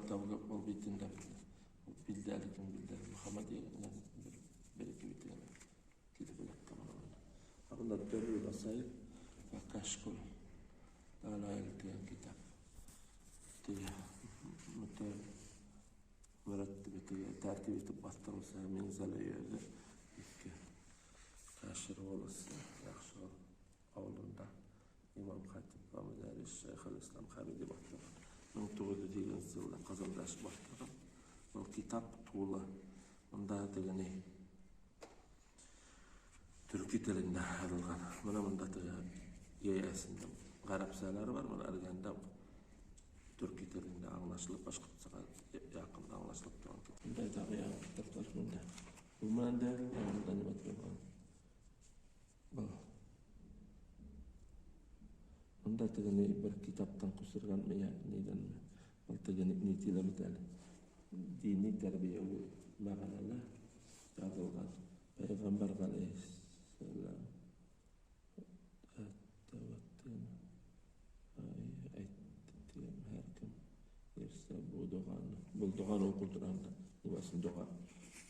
тәүге был битендә билдәле кем билдәле Мөхәммәдиянең бер-ике бите генә килеп эләккән менә. Бында Дөррül Васаил вә Кәшкул Дәлаил дигән китап. Теге мөрәттиб теге тәртип итеп бастырылса Минзәлә өязе Иске Кәшер волосы Яхшыгыл авылында имам хатип вә мөдәррис Шәйхел-Ислам Хәмиди бастырган. 1907 елда Казанда эш бастырган. Был китап тулы. Монда теге ни төрки телендә язылган. Менә монда теге йәйәсендә гарәпсәләре бар, моны эргәндә төрки телендә аңлашылып, башкортчага якын аңлашылып торган. Монда тагы яңа китаплар монда. Бу менән дә монда нимә торган. Был. Монда теге ни бер китаптан күчергәнме я нидәнме? Был теге ни тиле бит әле. Дини тәрбияви мәгънәле язылган. Пәйгамбәр галәйһиссәлам әйтте һәркем бирсә бу доганы. Был доганы укый торганда, нимәсен дога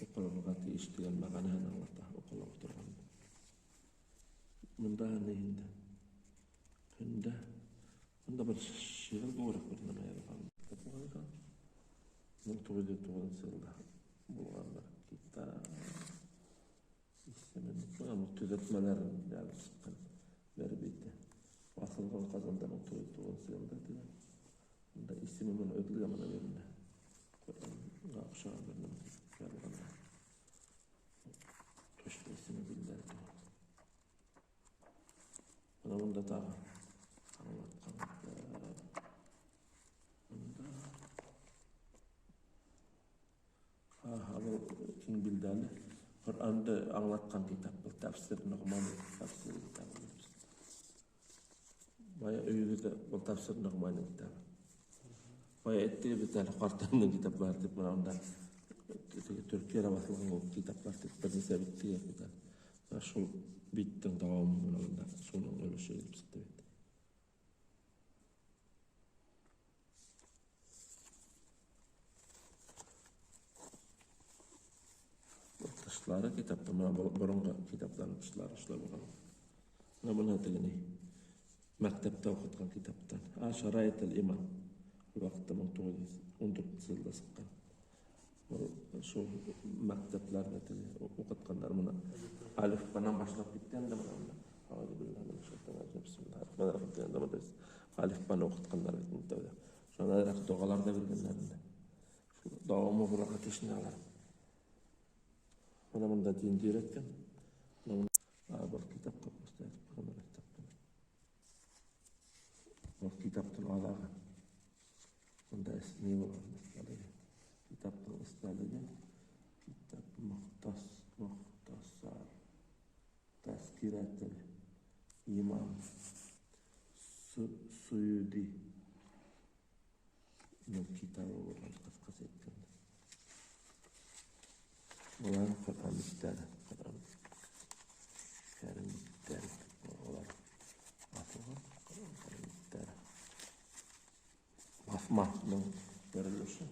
укылырга тиеш дигән мәгънәне аңлата, укыла торганда. Монда ни инде? Көндә монда бер шигырь буларак бер нәмә язылган. Булган 1909 елда булган бер китап. Исемен онытмаган, төҙәтмәләрен язып сыҡҡан бер бите. Баҫылған Ҡазанда 1909 елда дигән. Монда исеме менән өҙөлгән менә берендә. Ҡөрьәнгә оҡшаған бер нәмә язылған. Точно исеме билгеле түгел. Менә монда тағы аңлаткан. Монда был киң билдәле Ҡөрьәнде аңлаткан китап был Тәфсир Ногмани тәфсир китабы. Бая өйөгөҙҙә был Тәфсир Ногмани китабы. Бая әйттек бит әле ҡартамдың китаплары тип, менә унда теге Төркиәлә баҫылған ул китаплар тип бер нисә бит тигән бит әле. Менә шул биттең дауамы менә бында шуның өлөшө килеп сыҡты бит. Тышлары китапта, менә боронғо китапларның тышлары шулай булған. Менә бына теге ни, мәктәптә уҡытҡан китаптан. Шараит иман. Ул ваҡытта 1914 йылда сыҡҡан. Был шул мәктәпләрҙә теге уҡытҡандар бына алифбанан башлап киткән дә менә бында. Ағуҙу биллаһи минәш шайтанир ражим. Бисмиллаһир-рахманир-рахим тигәндә бында алифбаны уҡытҡандар бит инде тәүҙә. Шунан доғалар ҙа биргәндәр инде. Шул дауамы булырға тейеш инде алар. Менә монда динде өйрәткән. Менә был китапҡа просто әйтеп ҡуйған бер китаптан. Был китаптың аҙағы. Бында ни булған? Эстәлеге. Китаптың эстәлеге. Китап мухтасар. Тәзкирәтел имам Суюди. Китабы булған, ҡыҫҡаса әйткәндә. Улар Ҡөрьән биттәре, Ҡөрьән Кәрим биттәре, улар баҫылған Ҡөрьән Кәрим биттәре. Баҫманың бер өлөшө,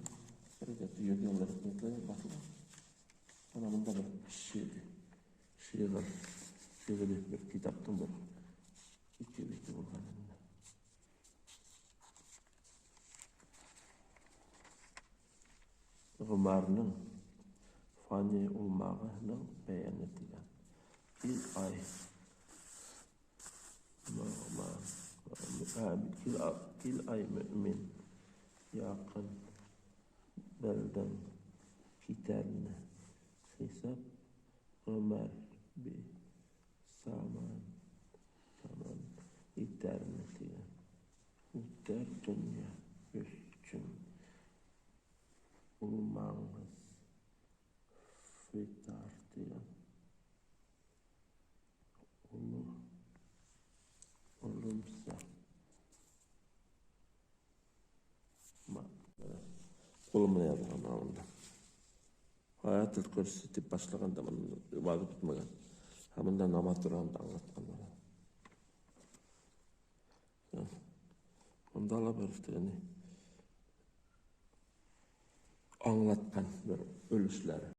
бер йөҙ йыл элек баҫылған. Бына бында бер шиғыр, шиғыр бер китаптың бер ике бите булған инде. Ғүмәрнең фани улмағының бәйәне тигән. Кил ай кил ай мөмин яҡын бәлдән китәрне хисап Ғүмәр би саман саман итәрне тигән. Үтәр донъя өсөн улмаңыз фитар тигән. Улы олумса ҡулы менән яҙылған бында. Аятул Көрсө тип башлаған да быны баҙып бөтмәгән. Һәм бында намаҙ тураһында аңлатҡан бара. Унда ла бер теге ни Аңлатҡан бер өлөштәре.